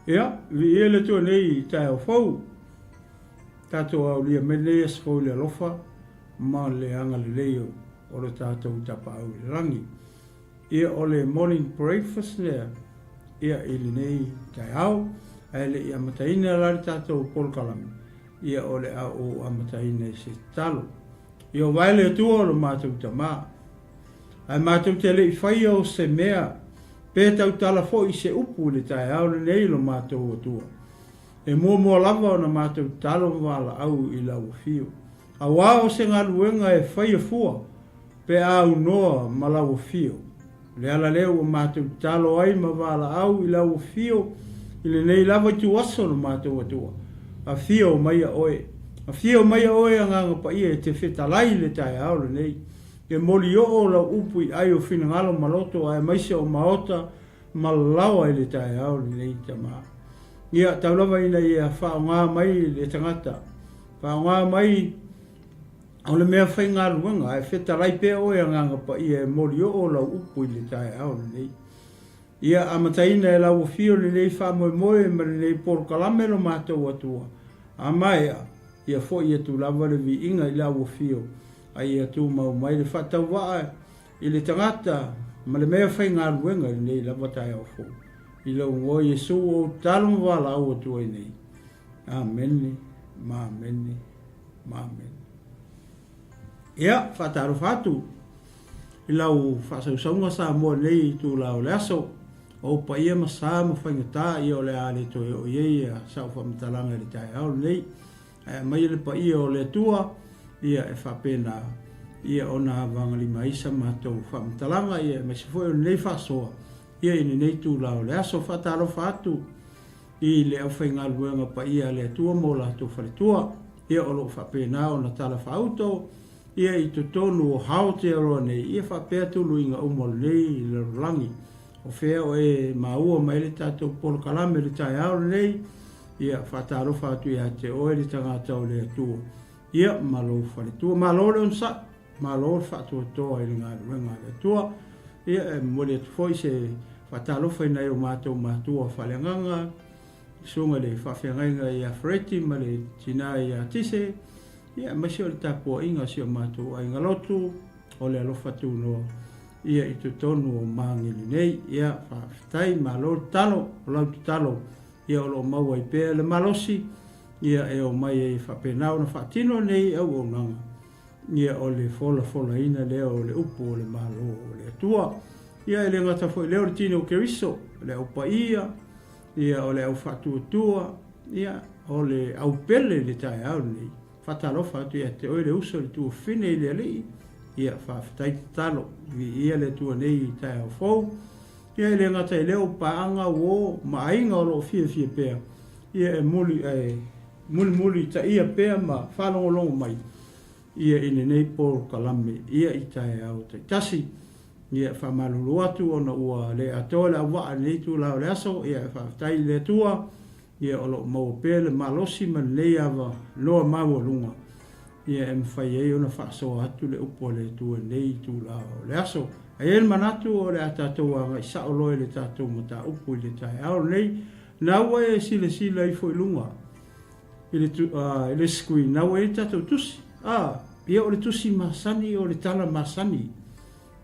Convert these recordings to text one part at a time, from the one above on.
Ia, viia le Atua nei i taeao fou, tatou aulia mai lenei aso fou i le alofa ma le agalelei o lo tatou Tapaau i le Lagi. Ia, o le morning breakfast lea, ia, i lenei taeao, ae le i amataina la le tatou polokalame, ia, o le a ou amataina i se tatalo. Ia vae le Atua o lo matou Tama, Ae matou te le i faia o se mea, pe tautala foi se upu i le taeao lenei i lo matou Atua. E muamua lava ona matou tatalo ma valaau i lau afio, auā o se galuega e faia fua pe a aunoa ma lau afio. O le ala lea ua matou tatalo ai ma valaau i lau afio i lenei lava ituaso lo matou Atua. Afio maia oe. Afio maia oe Agaga Paia e te fetalai i le taeao lenei. E molioo lau upu i ai o finagalo ma loto aemaise o maota ma laoa i le taeao lenei tama. Ia, tau lava ina ia faaaoga mai le tagata, faaaoga mai o le mea faigaluega, ae fetalai pea oe Agaga Paia e molioo lau upu i le taeao lenei. Ia amataina e lau afio lenei faamoemoe ma lenei polokalame lo matou Atua, a maea, ia foi atu lava le viiga i lau afio, a ia tumau mai le faatauvaa i le tagata ma le mea faigaluega i lenei lava taeao fou. I lou igoa Iesu ua ou tatalo ma valaau atu ai nei. Amene, ma amene, ma amene. Ia, faatalofa atu i lau faasausauga Samoa i lenei itula o le aso. O ou paia ma sa ma faigata ia o le a le toe oo i ai sau faamatalaga i le taeao lenei. Ae aumaia le paia o le Atua, ia e faapena ia ona avagalima ai sa matou faamatalaga, ia aemaise foi o lenei faasoa ia i lenei itula o le aso. Faatalofa atu i le aufaigaluega paia a le Atua ma o latou faletua, ia o lo o faapena ona talafaauto ia i totonu o Aotearoa nei, ia faapea tuluiga uma o lenei lalolagi. O fea o e maua mai ai le tatou polokalame i le taeao lenei, ia faatalofa atu ia te oe le tagata o le Atua, ia ma lou faletua. Malo le onosai, malo le faatoatoa i le galuega a le Atua. Ia e momoli atu foi se faatalofa i nai o matou matua faaleagaga, susuga i le faafeagaiga ia Fereti ma le tina ia Tise, ia aemaise o le tapuaiga a si o matou aiga lotu, o le alofa tunoa ia i totonu o Magele nei. Ia faafetai, malo le tatalo, o lau tatalo ia o lo o maua ai pea le malosi ia e omai ai e faapena ona faatino nei auaunaga ia o le folafolaina lea o le upu o le Malo o le Atua. Ia e le gata foi lea o le tino o Keriso, o le au paia, ia o le au faatuatua, ia o le au pele i le taeao lenei. Faatalofa atu ia te oe le uso i le tuafafine i le Alii, ia faafetai tatalo, viia le Atua nei i taeao fou. Ia e le gata i lea o paaga, uo ma aiga o lo o fiafia pea, ia e muli e mulimulitaia pea ma faalogologo mai ia i lenei polokalame ia i taeao taitasi. Ia e faamalulu atu ona ua le atoa le auvaa i lenei itula o le aso, ia e faafetai i le Atua Ia o lo o maua pea le malosi ma lenei ava loa maualuga, ia e mafai ai ona faasoa atu le upu a le Atua i lenei itula o le aso. Ae i ai le manatu o le a tatou agai sao loa i le tatou mataupu i le taeao lenei. Na ua e silasila ifo i luga i le, i le screen, na ua i ai le tatou tusi. A, ia o le tusi masani, o le tala masani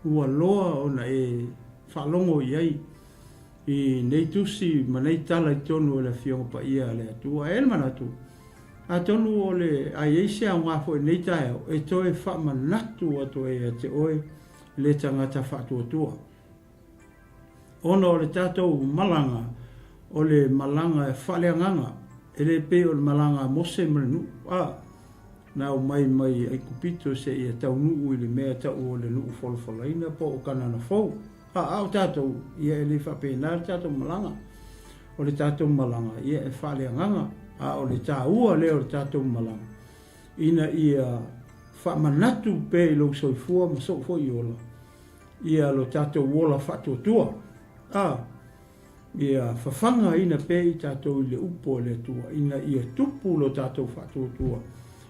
ua loa ona e faalogo i ai. I nei tusi ma nei tala i totonu o le Afioga Paia a le Atua. E i ai le manatu, atonu o le a i ai se aoga foi i lenei taeao e toe faamanatu atu ai ia te oe le tagata faatuatua. Ona o le tatou malaga, o le malaga e faaleagaga, e le pei o le malaga a Mose ma le nuu, a, na aumai mai Aikupito seia taunuu i le mea tau o le nuu folafolaina po o Kanana Fou. A, a o tatou, ia e le faapena le tatou malaga. O le tatou malaga, ia e faaleagaga, a o le taua lea o le tatou malaga, ina ia faamanatu pea i lou soifua ma sou foi ola, ia lo tatou ola faatuatua. A, ia fafagaina pea i tatou i le upu a le Atua, ina ia tupu lo tatou faatuatua,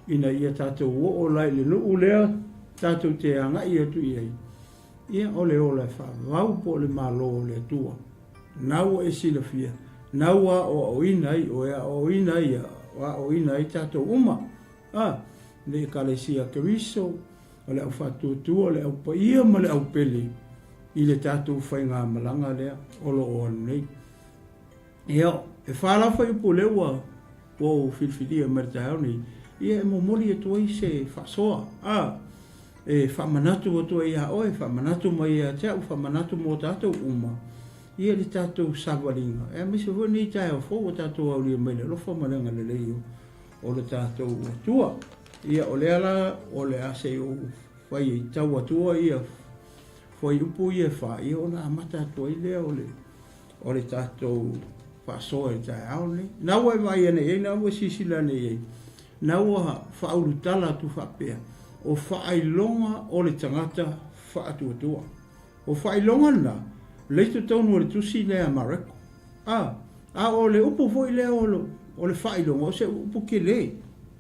ina ia tatou oo la i le nuu lea tatou te agai atu i ai, Ia, o le ola e faavavau po o le Malo o le Atua. Na ua e silafia, Na ua aoaoina ai oe, aoaoina ai au, aoaoina ai tatou uma, a, le Ekalesia Keriso, o le au faatuatua, o le au paia ma le au pele i le tatou faigamalaga lea o lo o alu nei. Ia, e fā la fuaiupu lea ua ua ou filifilia mai le taeao nei, ia e momoli atu ai se faasoa, a, e faamanatu atu ai iā oe, faamanatu mai ia te au, faamanatu mo tatou uma, ia le tatou savaliga, aemaise foi lenei taeao fou ua tatou aulia mai le alofa ma le agalelei o, o le tatou Atua. Ia, o lea la o le a se i ou fai ai tau atua ia fuaiupu ia e fā, ia ona amata atu ai lea o le, o le tatou faasoa i le taeao lenei. Na ua e vaai ane i ai, na ua e silasila ane i ai, na ua faaulutala atu faapea, o faailoga o le tagata faatuatua. O faailoga lena, lea i totonu o le tusi lea a Mareko. A, a o le upu foi lea o le, o le faailoga, o se upu tele.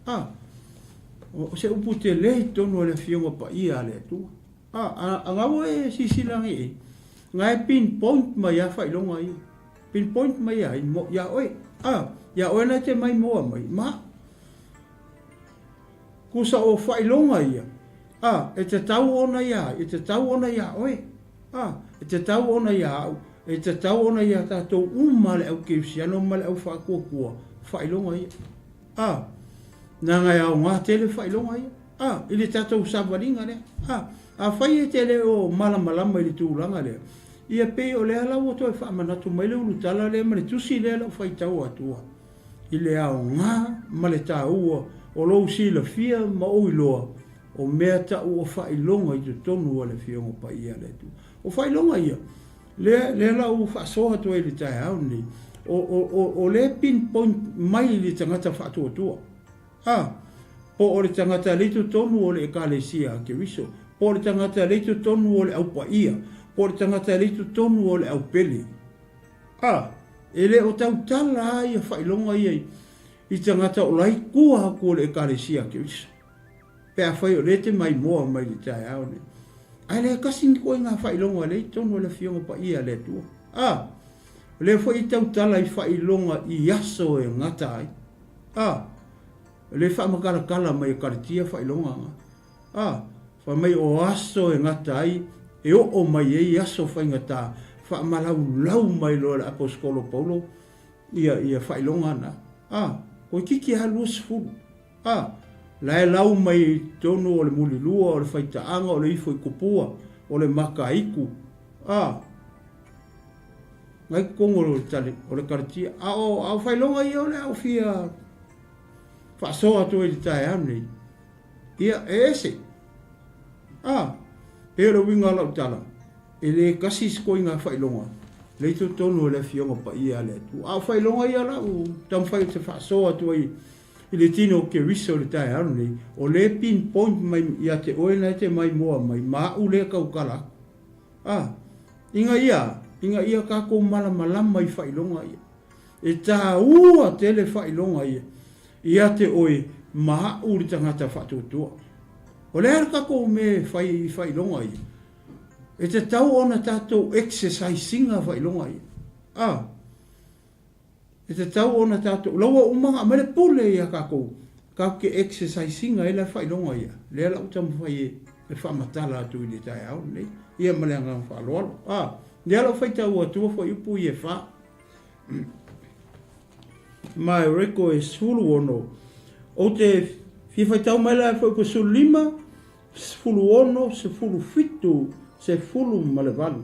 A, o se upu tele i totonu o le Afioga Paia a le Atua. A, a, a na ua e silasila ane i ai, na e pinpoint mai lava faailoga ia. Pinpoint mai ia, ia oe. A, ia oe na e te maimoa mai, ma au. Kusa o faailoga ia, a, e tatau ona ia ai, e tatau ona ia oe, a, e tatau ona ia au, e tatau ona ia tatou uma le au kerisiano ma le au faatuatua, faailoga ia. A, naga e aoga tele faailoga ia, a, i le tatou savaliga lea. A, afai e te le o malamalama i le tulaga lea, ia pei o lea la ua toe faamanatu mai le ulutala lea ma le tusi lea la u faitau atua. i le aoga ma le taua o lou silafia ma ou iloa o mea tau o faailoga i totonu o le Afioga Paia a le Atua. O faailoga ia, lea, lea la ua faasoa atu ai i le taeao lenei, o, o, o, o lea pinpoint mai i le tagata faatuatua. A, po o le tagata lea i totonu o le Ekalesia a Keriso, po o le tagata lea i totonu o le Au Paia, po o le tagata lea i totonu o le Au Pele. A, e le o tautala lava ia faailoga ia i tagata o la i tua atu o le Ekalesia a Keriso, pe afai o lea e te maimoa mai i le taeao nei. Ae le tasi ni ituaiga faailoga lea i totonu o le Afioga Paia a le Atua. A, o lea foi e tautala i faailoga i aso e gata ai. A, o lea e faamatalatala mai e Kaletia faailoga na. A, fai mai o aso e gata ai, e oo mai ai aso faigata, faamalaulau mai loa e le Aposetolo Paulo ia, ia faailoga na. A, toeitiiti lava 20. A, la e lau mai i totonu o le mulilua, o le faitaaga, o le ifo i kupua, o le makaiku. A, nai totonu o le tali, o le Kaletia. A o, a o faailoga ia o le a ou fia faasoa atu ai i le taeao lenei. Ia, e ese. A, pei o le uiga o lau tala, e le tasi se koiga faailoga lea i totonu o le Afioga Paia a le Atua. A o faailoga ia lau taumafai ou te faasoa atu ai i le tino o Keriso i le taeao lenei, o lea e pinpoint mai ia te oe na e te maimoa mai ma au lea e tautala atu. A, ina ia, ina ia tatou malamalama i faailoga ia. E taua tele faailoga ia ia te oe ma au le tagata faatuatua. O le a le tatou mea e fai i faailoga ia? E tatau ona tatou exercise ina faailoga ia. A, e tatau ona tatou, la ua uma ona aumai le pule ia tatou, tatou te exercise ina ai la faailoga ia. Lea la ua taumafai e faamatala atu i le taeao lenei. Ia ma le agaga faaaloalo. A, lea la ua faitau atua fuaiupu ia e fā. Ma e reko e 16. Ou te fia faitau mai la e fuaiupu 15, 16, 17, 18.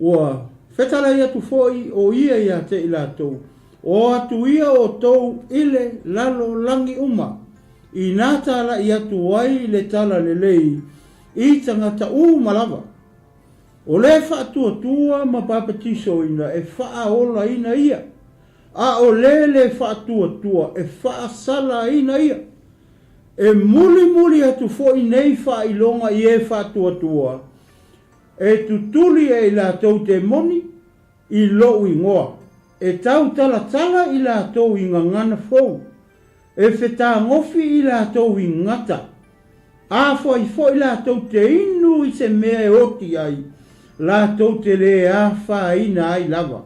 Ua fetalai atu foi o ia ia te i latou, O atu ia outou i le lalolagi uma, inā tālaʻi atu ai le tala lelei i tagata uma lava. O le faatuatua ma papatisoina e faaolaina ia, a o le le faatuatua e faasalaina ia. E mulimuli atu foi nei faailoga i e faatuatua, e tutuli e i latou te moni i lou igoa, e tautalatala i latou i gagana fou, e fetagofi i latou i gata, Afai foi latou te inu i se mea e oti ai, latou te le afaina ai lava.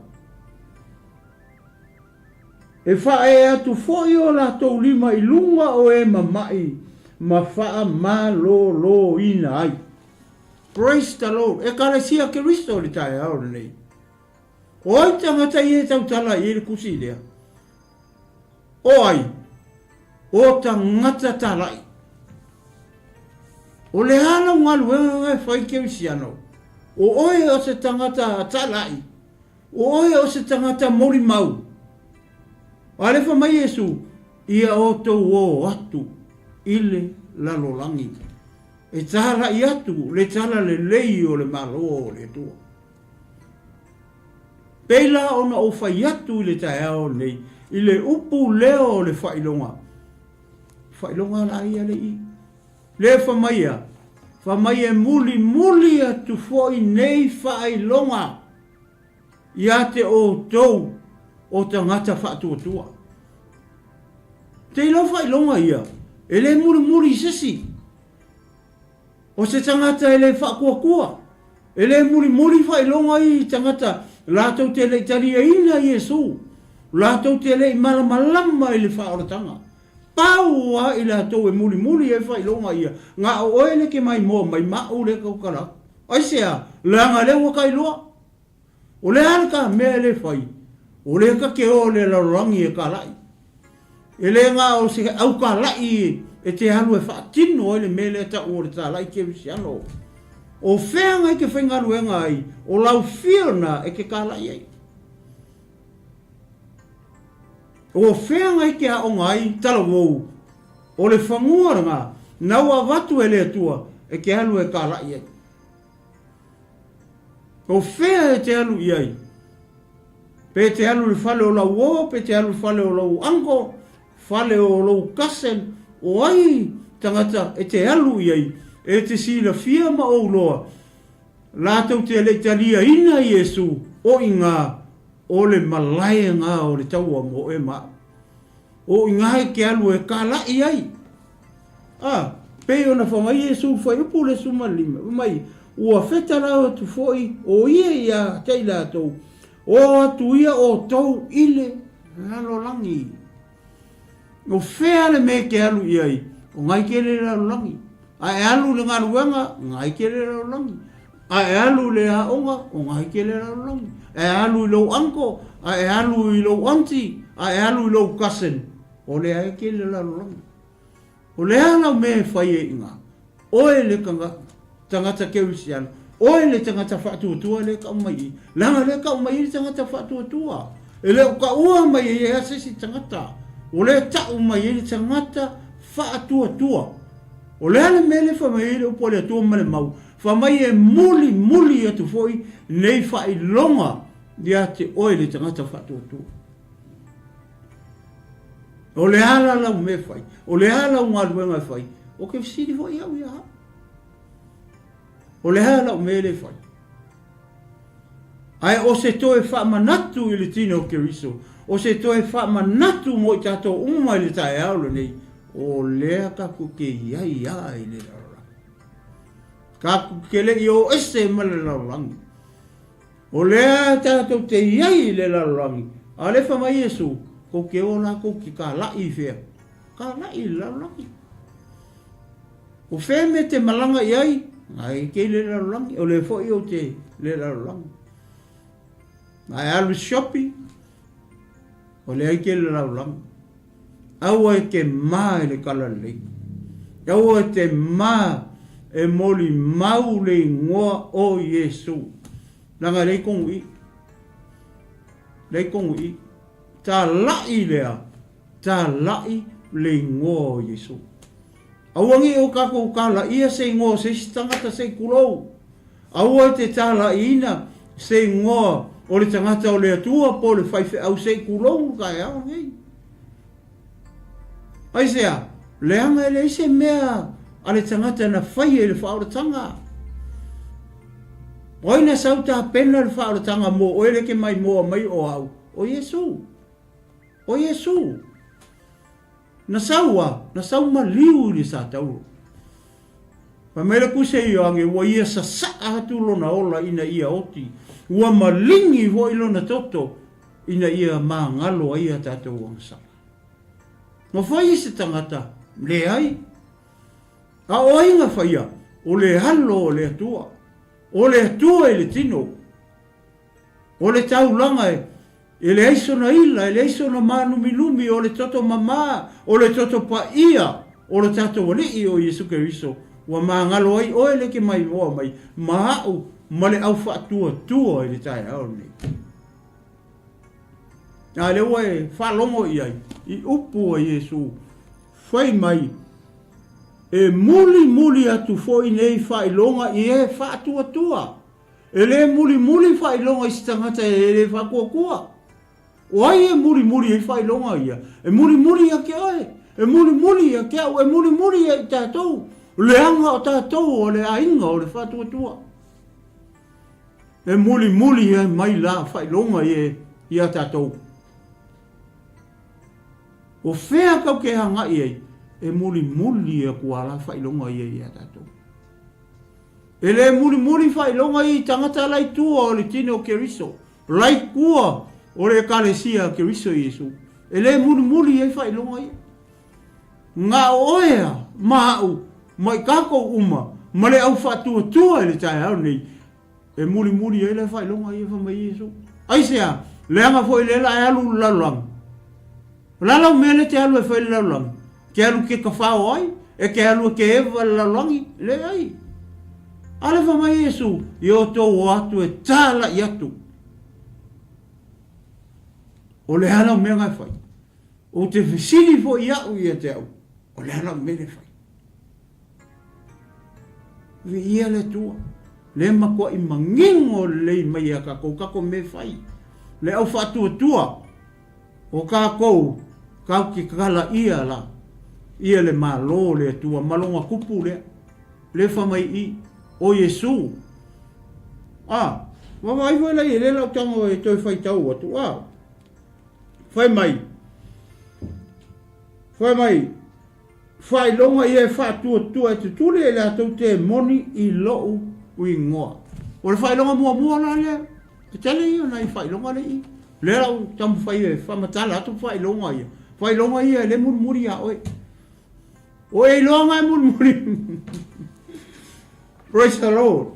E faaee atu foi o latou lima i luga o e mama'i ma faamaloloina ai. Praise the Lord! Ekalesia Keriso i le taeao lenei. O ai tagata ia e tautala i ai le tusi lea? O ai? O tagata talai. O le a lau galuega e fai kerisiano? O oe o se tagata talai. O oe o se tagata molimau. A lea fai mai Iesu, Ia outou o atu i le lalolagi, e talai atu le tala lelei o le Malo o le Atua. Pei la ona ou fai atu i le taeao lenei i le upu lea o le faailoga, faailoga la ia le i. Le fa mai a, fa mai e mulimuli atu foi nei faailoga ia te outou o tagata faatuatua. Te iloa faailoga ia, e le mulimuli i se isi. O se tagata e le faatuatua, e le mulimuli faailoga i tagata latou te le i taliaina Iesu, latou te le i malamalama i le faaolataga. Pau a i latou e mulimuli ai faailoga ia, na o oe le ke maimoa mai ma au le tautala atu. Aisea? Leaga lea ua tailoa. O le a le ta mea e le fai? O lea ta te o i le lalolagi e kalai. E le na o se aukalai e te alu e faatino ai le mea lea tau o le talai kerisiano. O fea na e te faigaluega ai, o lau fia na e te kalai ai. O fea na e te aoga ai talavou, o le fanua lena, na ua avatu e le Atua e te alu e kalai ai. O fea e te alu i ai? Pe te alu i le fale o lau uo, pe te alu i le fale o lou uncle, fale o lou cousin, o ai tagata e te alu i ai, e te silafia ma ou loa, latou te le i taliaina Iesu o i ngā o le malae ngā o le taua mo oe ma au. O i ngā e te alu e kālaʻi ai. A, pei ona fai mai Iesu i fuaiupu le 15, fai mai, Ua fetalau atu foi o ia ia te i latou, O atu ia outou i le lalolagi. O fea le mea e te alu i ai? O ngai ke le lalolagi. A e alu i le galuega, ngai ke le lalolagi. A e alu i le aoga, o ngai ke le lalolagi. A e alu i lou uncle, a e alu i lou auntie, a e alu i lou cousin, o lea e ke le lalolagi. O le a lau mea e fai ai i ina? Oe le tagata kerisiano, oe le tagata faatuatua lea e tau mai i, leaga lea e tau mai ai le tagata faatuatua. E le o taua mai ai e se isi tagata. O lea e tau mai ai le tagata faatuatua. O le a le mea lea e fai mai ai le upu a le Atua ma le mau? Fai mai e mulimuli atu foi nei faailoga ia te oe le tagata faatuatua. O le a la lau mea e fai? O le a lau galuega e fai? O ke fesili foi au ia au. O le a lau mea le fai? Ae o se toe faamanatu i le tino o Keriso, o se toe faamanatu mo i tatou uma i le taeao lenei, o lea tatou te iai a i le lalolagi. Tatou te le i o ese ma le lalolagi. O lea tatou te i ai i le lalolagi, a o lea fai mai Iesu, kou te o la kou te kālaʻi i fea? Kālaʻi i le lalolagi. O fea mea te malaga i ai? Ai ke i le lalolagi, o lea foi ou te le lalolagi. A e alu shopping, o lea ai ke le lalolagi. Aua e te mā i le kala lelei. Aua e te mā e molimau le ingoa o Iesu. Leaga e leai konu i. Leai konu i. Talaʻi lea, talaʻi le ingoa o Iesu. Aua nei o tatou talaia se ingoa o se isi tagata se i tulou. Aua e te talaʻiina se ingoa o le tagata o le Atua po o le faifeau se i tulou le taeao lenei. Aisea? Leaga e leai se mea a le tagata na faia i le faaolataga. O ai na sau tapena le faaolataga mo oe le ke maimoa mai o au? O Iesu. O Iesu. Na sau a, na sau maliu i le satauro. Fai mai le Kuse Ioane, ua ia sasaa atu lona ola ina ia oti, ua maligi foi lona toto. ina ia magalo ai a tatou agasala. Na fai e se tagata? Leai. A o ai na faia? O le Alo o le Atua. O le Atua i le tino. O le taulaga e leai sona ila, e leai sona mālumilumi, o le toto mamā, o le toto paia o lo tatou Alii o Iesu Keriso, ua magalo ai oe le ke maimoa mai ma a'u ma le au faatuatua i le taeao lenei. A lea ua e faalogo i ai i upu a Iesu, fai mai, E mulimuli atu foi nei faailoga i e faatuatua. E le mulimuli faailoga i se tagata e le faatuatua. O ai e mulimuli ai faailoga ia? E mulimuli ia te oe, e mulimuli ia te au, e mulimuli ia i tatou, leaga o tatou o le aiga o le faatuatua. E mulimuli ai mai la faailoga ia ia tatou. O fea kau ke agai ai? E mulimuli aku a la faailoga ia ia tatou. E le mulimuli faailoga ia i tagata la i tua o le tino o Keriso, la i tua o le Ekalesia a Keriso Iesu. E le mulimuli ai faailoga ia. Na o oe a, ma a'u, ma i kākou uma, ma le au faatuatua i le taeao nei, e mulimuli ai le faailoga ia, fai mai Iesu. Aisea? Leaga foi lea la e alu i le lalolagi. O le a lau mea lea e te alu e fai i le lalolagi? E te alu ke tafao ai? E te alu e te eva i le lalolagi? Leai. A lea fai mai Iesu, Ia outou o atu e tāla'i atu. O le a lau mea na e fai? Ou te fesili foi iaʻu ia te au, o le a lau mea lea e fai? Viia le Atua, le matuaʻi manino lelei mai iā kākou kākou mea e fai. Le au faatuatua o kākou kau ke kala ʻia la ia le Malo o le Atua ma lona kupu lea, le fa mai i, ʻo Iesū. A, vaavaai foi la i e le lau tago e toe faitau atu, a, Fai mai, fai mai, faailoga ia e faatuatua e tutuli e latou te moni i loʻu igoa. O le faailoga muamua la lea, e tele ia o nai faailoga lea i. Lea lau taumafai e faamatala atu faailoga ia. Faailoga ia e le mulimuli iā oe. O e iloa nga e mulimuli. Praise the Lord.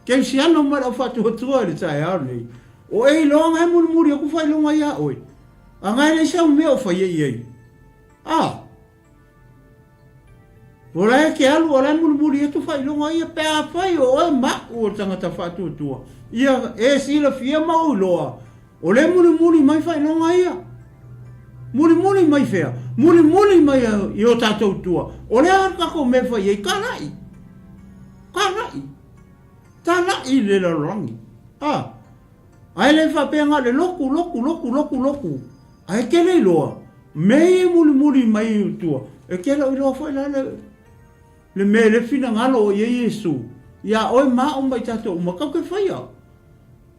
Kerisiano ma le au faatuatua i le taeao lenei. O e iloa nga e mulimuli aku faailoga iā oe. A nga e leai sau mea o faia i ai. A. O la e ke alu, o la e mulimuli atu faailoga ia, pe afai o oe ma a'u o le tagata faatuatua, ia e silafia ma ou iloa, o le mulimuli mai faailoga ia. Mulimuli mai fea? Mulimuli mai i o tatou tua. O le a le tatou mea e fai ai? Tāla'i. Tāla'i. Tāla'i i le lalolagi. A. Ae le faapea na o le loku, loku, loku, loku, loku. Ae tele iloa, mea ia e mulimuli mai i tua, e te lou iloa foi la le, le mea le finagalo o i ai Iesu, iā oe ma a'u ma i tatou uma, kau ke faia.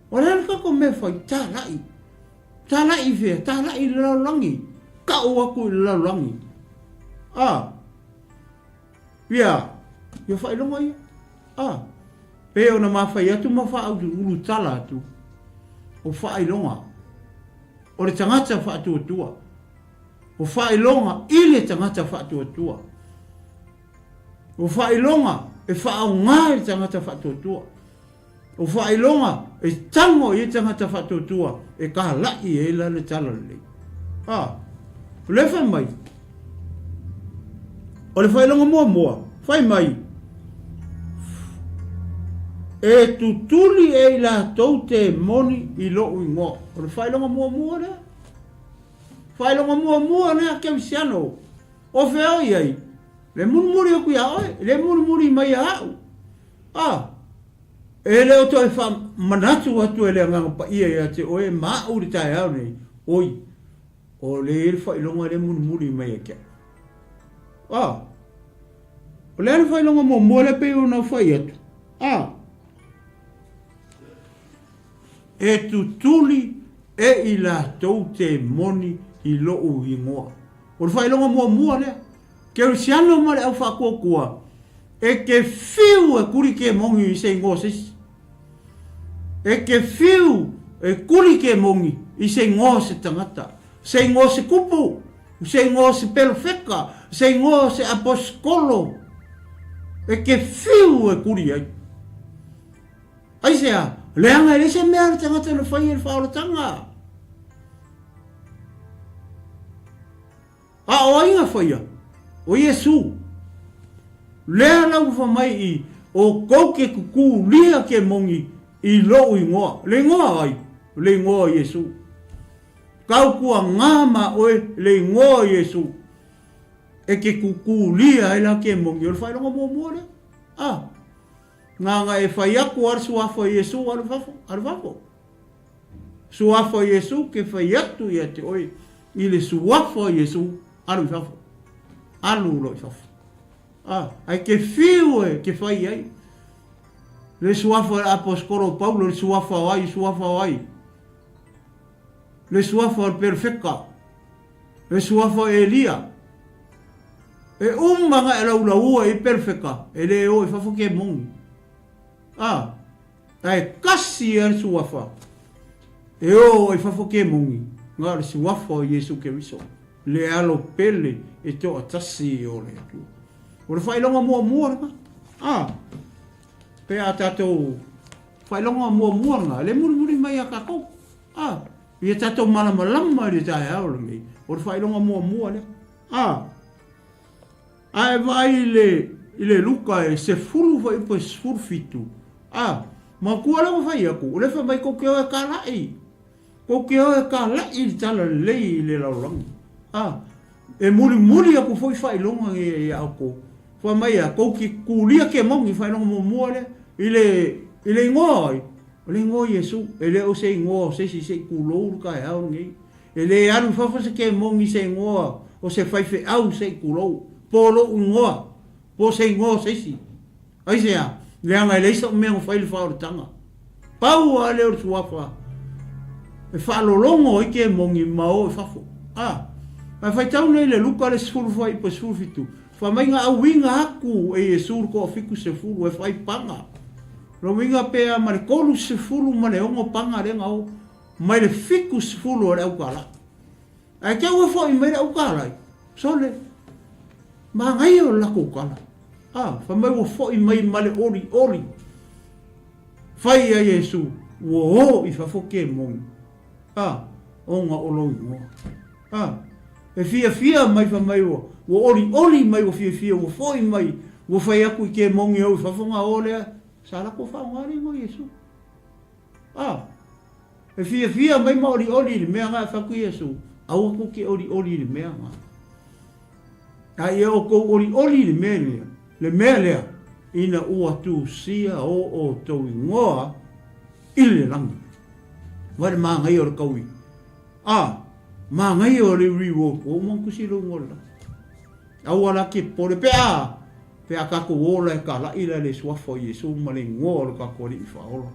O le a le tatou mea e fai? Tāla'i. Tāla'i i fea? Tāla'i i le lalolagi. Ka'u atu i le lalolagi. A. Ia, ia faailoga ia. A. Pei ona mafai atu ma faaulutala atu, o faailoga o le tagata faatuatua, o faailoga i le tagata faatuatua, o faailoga e faaaoga i le tagata faatuatua, o faailoga e tago i ai tagata faatuatua e kālaʻi ai la le talalelei. A, o lea fai mai, o le faailoga muamua, fai mai, E tutuli e i latou te moni i loʻu igoa. O le faailoga muamua lea. Faailoga muamua lea Kerisiano. O fea o i ai? Le mulimuli aku iā oe, le mulimuli mai ia a'u. A, e le o toe faamanatu atu e le Agaga Paia ia te oe ma a'u i le taeao nei, oi, o le i ai le faailoga lea e mulimuli mai ia te a'u. A, o le a le faailoga muamua lea pei ona ou fai atu? A, e tutuli e i latou te moni i loʻu igoa. O le faailoga muamua lea. Kerisiano ma le au faatuatua, e te fiu e kuli ke moni i se igoa o se isi. E te fiu E kuli kemogi i se igoa o se tagata, se igoa o se kupu, se igoa o se pelofeka, se igoa o se aposikolo, e ke fiu e kuli ai. Aisea? Leaga e leai se mea a le tagata na fai e le faaolataga. A o ai na faia? O Iesū. Lea la ua fai mai i, O kou ke kukūlia kemogi i loʻu igoa. Le igoa o ai? Le igoa o Iesū. Kau kua ngā ma oe le igoa o Iesū. E ke kukūlia ai la kemogi o le faailoga muamua lea. A, ngā e fai aku a le suafa o Iesū alu i fafo, alu i fafo. Suafa o Iesu ke fai atu ia te oe i le Suafa o Iesu, alu i fafo. Alu loa i fafo. A, ae ke fiu e ke fai ai. Le Suafa o le Aposkolo o Paulo, le Suafa o ai, Suafa o ai. Le Suafa o le Perofeka. Le Suafa o Elia. E uma nga e laulaua i Perofeka, e le o i fafo kemogi. A, Ae kasi ia le suafa e o ai fafo kemogi, na o le suafa o Iesu Keriso, le alo pele e toatasi o le Atua. O le faailoga muamua lena. A, pe a tatou faailoga muamua lena, le mulimuli mai ia tatou. A, ia tatou malamalama i le taeao lenei, o le faailoga muamua lea. A, A e vaai i le, i le Luka e 10 fuaiupu e 17, a, matua lea ua fai atu, o lea e fai mai kou te o e kālaʻi, kou te o e kālaʻi i le tala lelei i le lalolagi. A, e mulimuli aku foi faailoga nei ia outou. Fai mai a, kou te kūlia kemogi faailoga muamua lea, i le, i le igoa o ai? O le igoa o Iesu, e le o se igoa o se isi se i kūlou le taeao lenei. E le alu i fafo se kemogi i se igoa o se faifeau se i tulou, po o lou igoa, po o se igoa o se isi. Aisea? Leaga e leai sa'u mea na fai i le faaolataga. Pau lava lea o le suafa e faalologo ai kemogi ma o i fafo. A! Ae faitau nei le Luka le 10 fuaiupu 17, fai mai na auiga aku e Iesu le toafitusefulu e fai paga. Lona uiga pe a ma le 36 paga lea na o. Mai le 70 o le aukalaʻi. Ae te ua foʻi mai le aukalai, sole, manaia o le latou tala. A, fai mai ua foʻi mai ma le olioli. Fai ia Iesu, ua o i fafo kemoni. A, ona o lou igoa. A, e fiafia mai fai mai ua, ua olioli mai ua fiafia ua foʻi mai, ua fai atu i kemoni e o i fafo na o lea, sa latou faaaoga le igoa Iesu. A, e fiafia mai ma olioli i le mea na e fai atu Iesu, aua tou te olioli i le mea na. A ia outou olioli i le mea lea, le mea lea, ina ua tusia o outou igoa i le lagi. Vaai le manaia o le taui. A, manaia o le reward, ua uma ona tusi lou igoa i le lagi. Aua la ke popole pe a, pe a tatou ola e kalaʻi la le suafa o Iesu ma le igoa o le tatou Alii Faaola,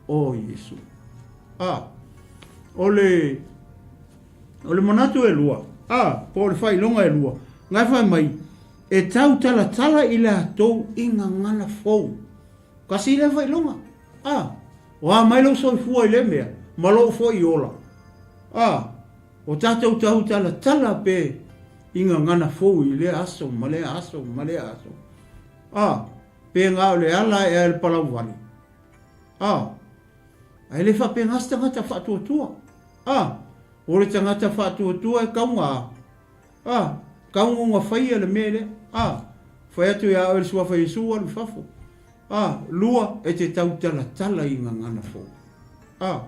o Iesu. A, o le, o le manatu e lua, a, po o le faailoga e lua, na e fai mai, e tautalatala i latou i gagana fou. Kasi lea faailoga. A, o a mai lou soifua i lea mea, ma lou foi ola. A, O tatou tautalatala pe i gagana fou i lea aso ma lea aso ma lea aso. A, pe na o le ala ea e le palauvale. A, ae le faapena se tagata faatuatua. A, o le tagata faatuatua e kauga. A, kauga ona faia le mea lea. A, fai atu ia oe le suafa Iesu alu i fafo. A, lua, e te tautalatala i gagana fou. A,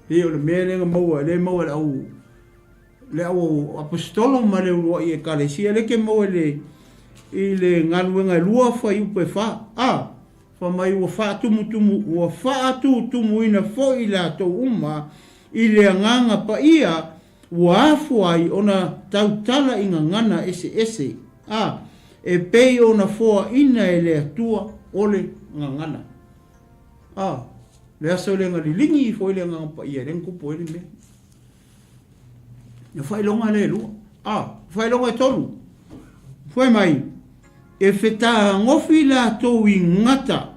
pei o le mea lea na maua, lea e maua e le au, le au aposetolo ma le uluai ekalesia, lea ke maua i le, i le galuega e lua fuaiupu e fa. A, fai mai ua faatumutumu, ua faatutumuina foi latou uma i le Agaga Paia ua afua ai ona tautala i gagana eseese, a, e pei ona foaina e le Atua o le gagana. A, le aso lea na liligi ifo ai le Agaga Paia, lea na tupu ai le mea. E faailoga lea e lua. A, faailoga e tolu. Fai mai, e fetagofi latou i gata.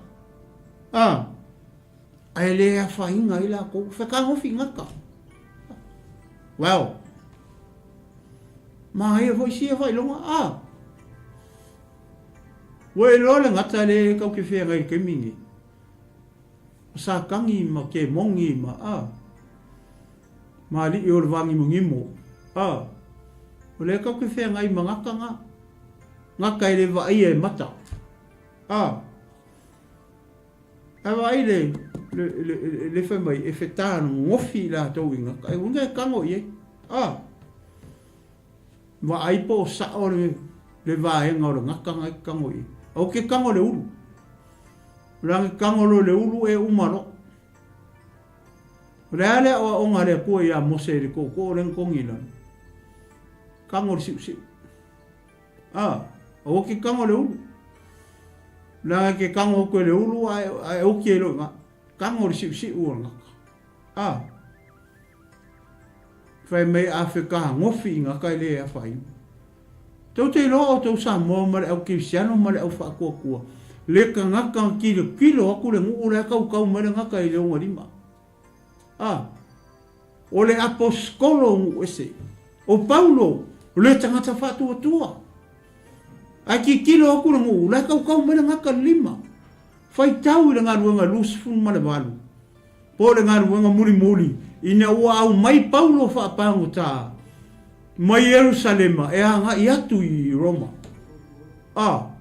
A, Ae le afaina ai latou. Fetagofi gata. Well, manaia foi sia faailoga. Ah! Ua e iloa le gata lea e tau te feagai i le taimi lenei. O Satani ma kemoni ma, ah, ma alii o le vāgimogimo, ah, o lea tau te feagai ma gata na. Gata e le vaaia e mata. Ah! Ae vaai le, le, le, le fai mai, e fetanofi i latou i gata, e uiga e tago i ai. Ah! Vaai po o sao le, le vaega o le gata na e tago i ai. Aua ke tago le ulu. Leaga e tago loa i le ulu e uma loa. O le a le aoaoga a le Atua ia Mose i le tootoo lea na togi i lalo? Tago i le siusiu. A, aua ke tago i le ulu. Leaga e ke tago atu e le ulu ae, ae oki ai loa i ina. Tago i le siusiu o le gata. A, fai mai a fetagofi i gata e le afaina. Tou te iloa outou Samoa ma le au Kerisiano ma le au faatuatua, le tagata na tilotilo atu le nuu la e tautau mai le gata i le ogalima. A, o le aposetolo o nuu ese. O Paulo, le tagata faatuatua. Ae tilotilo atu le nuu la e tautau mai le gata i le lima. Faitau i le galuega 28. Po o le galuega mulimuli ina ua aumai Paulo faapagota mai Ierusalema e agai atu i Roma. A,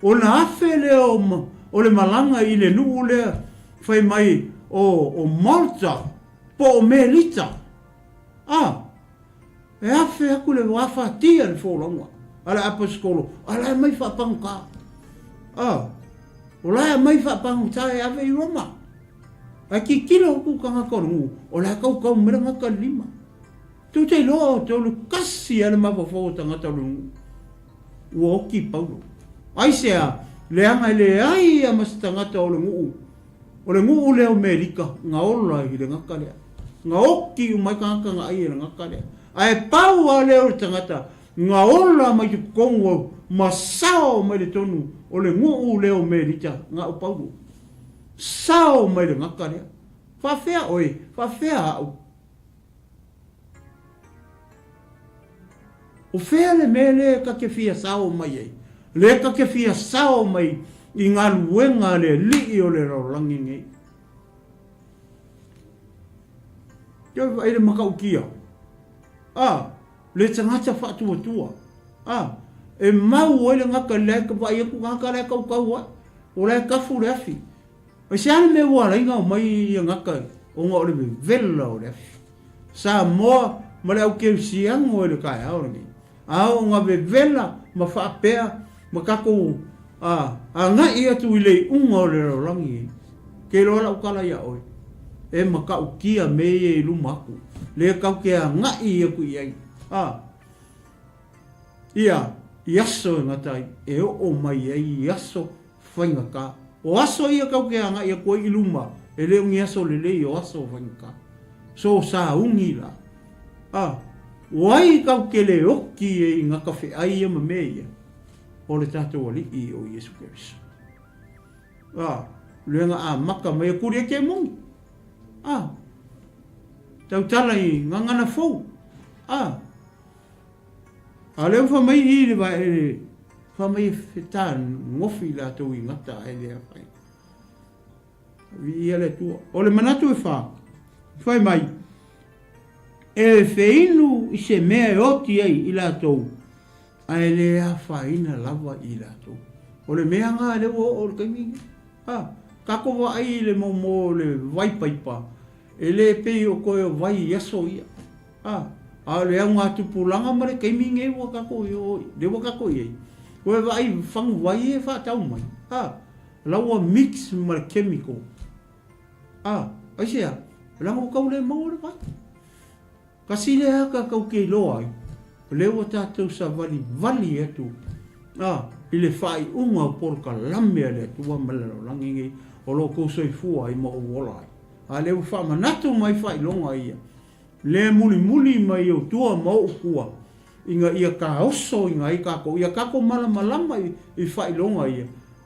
ona afe lea o, o le malaga i le nuu lea fai mai o, o Malta po o Melita. A, e afe aku le afatia le folauga a le aposetolo, a la e aumai faapagota. A, o la e aumai faapagota e ave i Roma. Ae tilotilo atu tagata o le nuu, o la e kaukau mai le gata i le lima. Tou te iloa o te kasi lava le mafaufau o tagata o le nuu. Ua oti Paulo. Aisea, leaga e leai lava ma se tagata o le nuu, o le nuu lea o Melita na ola i le gata lea. Na oti uma ai tagata na ai i le gata lea. Ae pau lava lea o le tagata na ola mai totonu ma sao mai le tonu o le nuu lea o Melita, na o Paulo. Sao mai le gata lea. Faafea oe, faafea au. O fea le mea lea ta te fia sao mai ai? Lea ta te fia sao mai i galuega a le Alii o le lalolagi nei. Kia vaai le matautia. A, le tagata faatuatua. A, e mau ai le gata lea e vaai atu gata la e kaukau ai. O la e kafu le afi. Ai se a le mea ua ala ai ona aumai ia gata ona o le vevela o le afi. Samoa ma le au kerisiano i le taeao lenei. A oo ina vevela ma faapea ma tatou a, agai atu i le iuga o le lalolagi nei. Ke iloa lau tala ia oe, e matautia mea ia i luma atu, le tau te agai atu i ai. A, ia, i aso e gata ai, e oo mai ai i aso faigata. O aso ia tau te agai atu ai i luma, e le o ni aso lelei, o aso faigata. So sauni la. A, o ai tau te le oki e i gata feai ia ma mea ia? O le tatou Alii o Iesu Keriso. A, le na amata mai e kuri e ke moni. A, tautala i gagana fou. A, a lea ua fai mai i le vae, fai mai e fetagofi i latou i gata ae le afai. Viia le Atua. O le manatu e fa, fai mai, e feinu i se mea e oti ai i latou, ae le afaina lava i latou. O le mea na lea ua oo i le taimi lenei. Ha, tatou vaai i le momo o le vai paipa, e le pei o toe o vai i aso ia. Ha, a o le augatupulaga ma le taimi lenei ua tatou i o, lea ua tatou i ai, ua e vaai fagu vai e faatau mai. Ha, la ua mix ma le chemical. Ha, aisea? Leaga ua tau le maua le vai. Kasi lea aka kau ke iloa ai, o lea ua tatou savalivali atu a i le faaiuga o polokalame a le Atua ma le lalolagi nei o lo outou soifua ai ma ou ola ai. A lea ua faamanatu mai faailoga ia, le mulimuli mai ou tua ma ou tua, ina ia taoso ina ai tatou, ia tatou malamalama i faailoga ia.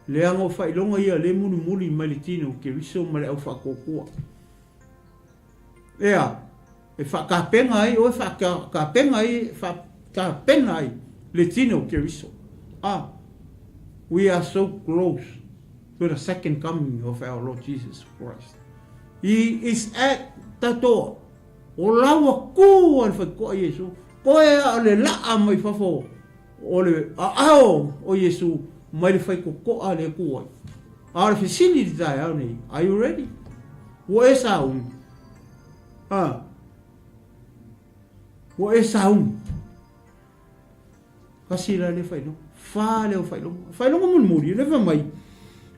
Leaga o faailoga ia lea e mulimuli mai le tino o Keriso ma le au faatuatua. Ea, e faatapena ai oe, faatapena ai, faatapena ai le tino o Keriso. Ah, we are so close to the second coming of our Lord Jesus Christ. He is at the door. O la ua kū a le faitotoa Iesu, koe a o le laa mai fafo o le aao o Iesu mai le faitotoa lea e kū ai. A o le fesili i le taeao nei, are you ready? Ua e sauni? Ha? Ua e sauni? Kasi la lea faailoga. Fa lea o faailoga. Faailoga mulimuli, lea fai mai,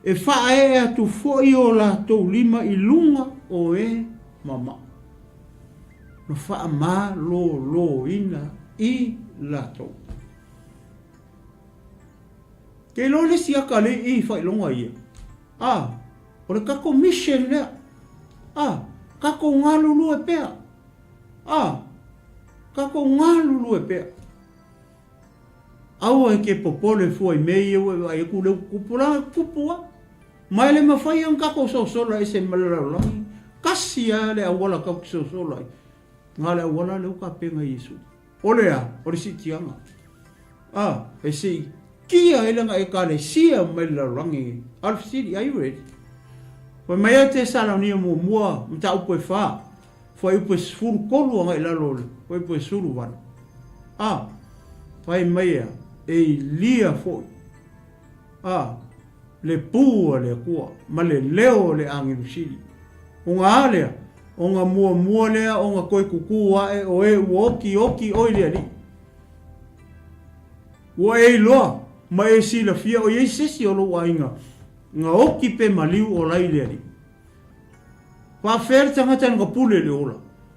e faaee atu foi o latou lima i luga o e mamaʻi, na faamaloloina i latou. Ke iloa le isi aka le i faailoga ia. A, o le tatou mission lea. A, tatou galulue pea. A, tatou galulue pea. Aua e ke popole fua i mea ia ua e vaai atu lea ua tupu la, tupu lava. Ma e le mafai ona tatou sosola ese ma le lalolagi. Tasi lava le auala tatou te sosola ai, na o le auala lea ua tapena e Iesu. O le a? O le siitiaga. A, e siitia ai lana Ekalesia mai le lalolagi nei. A o le fesili, are you ready? Fai mai ai Tesalonia muamua, mataupu e fa, fuaiupu e 13 agai i lalo o le fuaiupu e 18. A, fai mai a, e ilia foi, a, le pū a le Atua ma le leo o le agelu sili. Ona a lea? Ona muamua lea ona toe tutū ae o e ua okioki oe i le Alii. Ua e iloa ma e silafia o i ai se isi o lou aiga na oki pe maliu o la i le Alii. Faafefea le tagata na pule i le ola?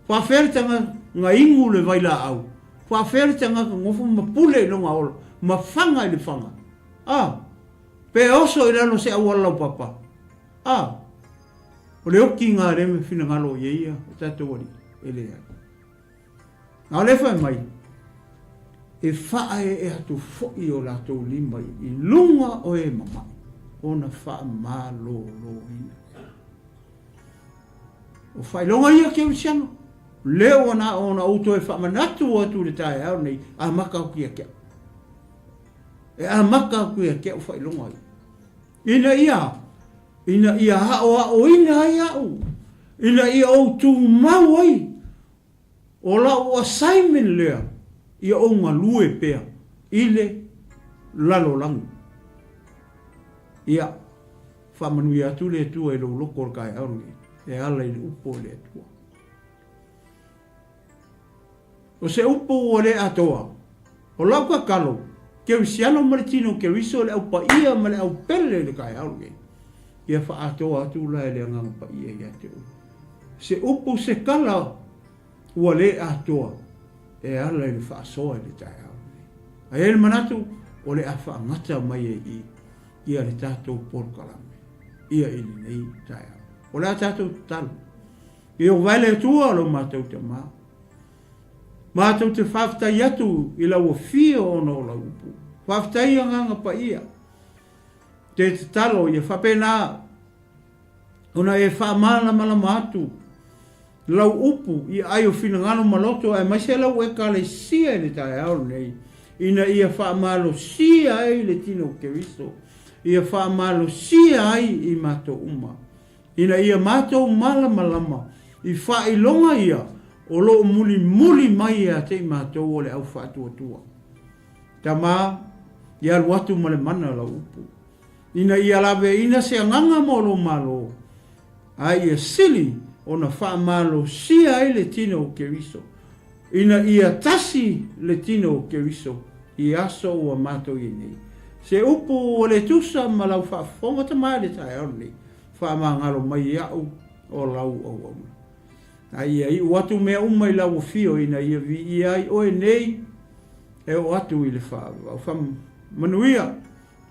Faafefea le tagata na inu le vailaau? Faafefea le tagata nofo ma pule i lona ola ma faga i le faga? A! Pe oso i lalo se auala laupapa? A! O le okiga lea me finagalo i ai ia o tatou alii, e leai. A o lea fai mai, e faaee atu foi o latou lima i luga o e mamaʻi, ona faamaloloina. O faailoga ia kerisiano, lea ua na ona ou toe faamanatu atu i le taeao nei, amata atu ia te au. E amata atu ia te au faailoga ia. Ina ia, ina ia aʻoaʻoina ai aʻu, ina ia ou tumau ai, o lau assignment lea, ia ou galue pea i le lalolagi. Ia, faamanuia atu le Atua i lou loko o le taeao lenei, e ala i le upu a le Atua. O se upu ua le atoa, o lau tatalo, Kerisiano ma le tino Keriso le au paia ma le au pele i le taeao lenei, ia faaatoa atu la e le Agaga Paia ia te oe. Se upu se tala ua le atoa e ala i le faasoa i le taeao lenei. Ae i ai le manatu o le a faagata mai ai i ia le tatou polokalame ia i lenei taeao. O le a tatou tatalo. Ia ova e le Atua lo matou Tama. Matou te faafetai atu i lau afio ona o lau upu. Faafetai Agaga Paia. Te tatalo ia faapena ona e faamalamalama atu lau upu i aai o finagalo ma loto aemaise lau Ekalesia i le taeao lenei, ina ia faamalosia ai le tino o Keriso, ia faamalosia ai i matou uma. Ina ia matou malamalama i faailoga ia o lo o mulimuli mai ia te i matou o le au faatuatua. Tama, ia alu atu ma le mana lau upu, ina ia laveaina se agaga mo lou Malo, a ia sili ona faamalosia ai le tino o Keriso, ina ia tasi le tino o Keriso i aso ua matou i ai nei. Se upu ua le tusa ma lau faafofoga tama i le taeao lenei, Faamagalo mai iaʻu o lau auauna. A ia iu atu mea uma i lau afio ina ia viia ai oe nei e oo atu i le faavavau. Faamanuia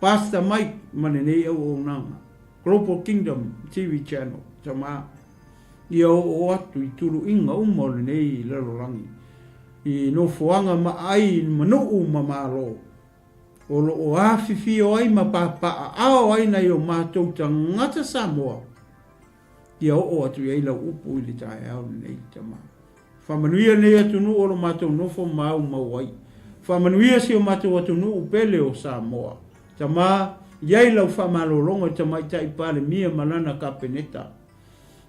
Pastor Mike ma lenei auaunaga Global Kingdom TV Channel tama ia oo atu i tuluiga uma o lenei lalolagi i nofoaga ma ai ma nuu ma malo. o lo o afifio ai ma papaaao ai nai o matou tagata Samoa, ia oo atu i ai lau upu i le taeao lenei, Tama. Faamanuia lenei atunuu o lo matou nofo ma aumau ai. Faamanuia si o matou atunuu pele o Samoa. Tama, i ai lau faamalologa i le Tamaitai Palemia ma lana Kapeneta.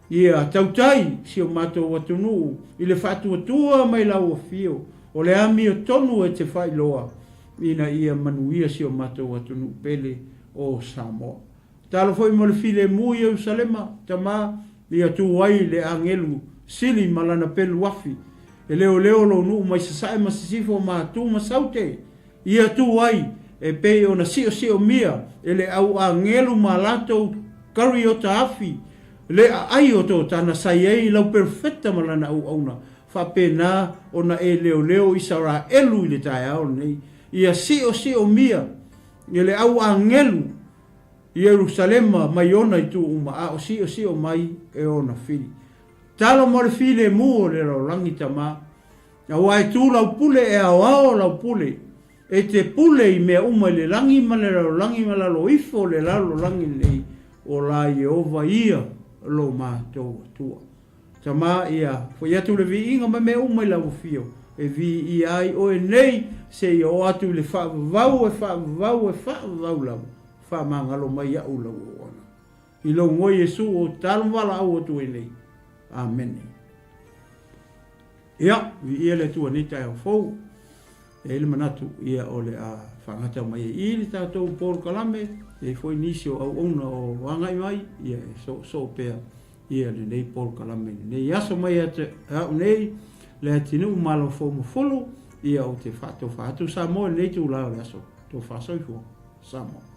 Ia tautai si o matou atunuu i le faatuatua mai lau afio o le amiotonu e te faailoa ina ia manuia si o matou atunuu pele o Samoa. Tatalo foi mo le filemu i Ierusalema, Tama, ia tu ai le agelu sili ma lana pelu afi, e leoleo lou nuu mai sasae ma sisifo ma atu ma saute, ia tu ai e pei ona siosiomia e le au agelu ma latou kariota afi le aai o totana sa i ai lau perofeta ma lana auauna, faapena ona e leoleo Isaraelu i le taeao lenei, ia siosiomia e le au agelu Ierusalema mai ona itu uma, a o siosio mai e ona fili. Talo mo le filemu o le lalolagi Tama, aua e tu lau pule e aoao lau pule, e te pule i mea uma i le lagi ma le lalolagi ma lalo ifo o le lalolagi lenei, o la Ieova ia lo matou Atua. Tama, ia foi atu le viiga ma mea uma i lau afio, e viia ai oe nei seia oo atu i le faavavau e faavavau e faavavau lava, faamagalo mai iaʻu lau auauna. I lou igoa Iesu ou te tatalo ma valaau atu ai nei. Amene. Ia, viia le Atua i nei taeao fou. E i ai le manatu, ia, o le a faagata mai ai i i le tatou polokalame, e i ai foi nisi o auauna o agai mai, ia, e soosoo pea ia lenei polokalame i lenei aso mai ia te au nei, le atinuu Malo Foumafulu, ia ou te faatofa atu Samoa i lenei itula o le aso. Tofa soifua. Samoa.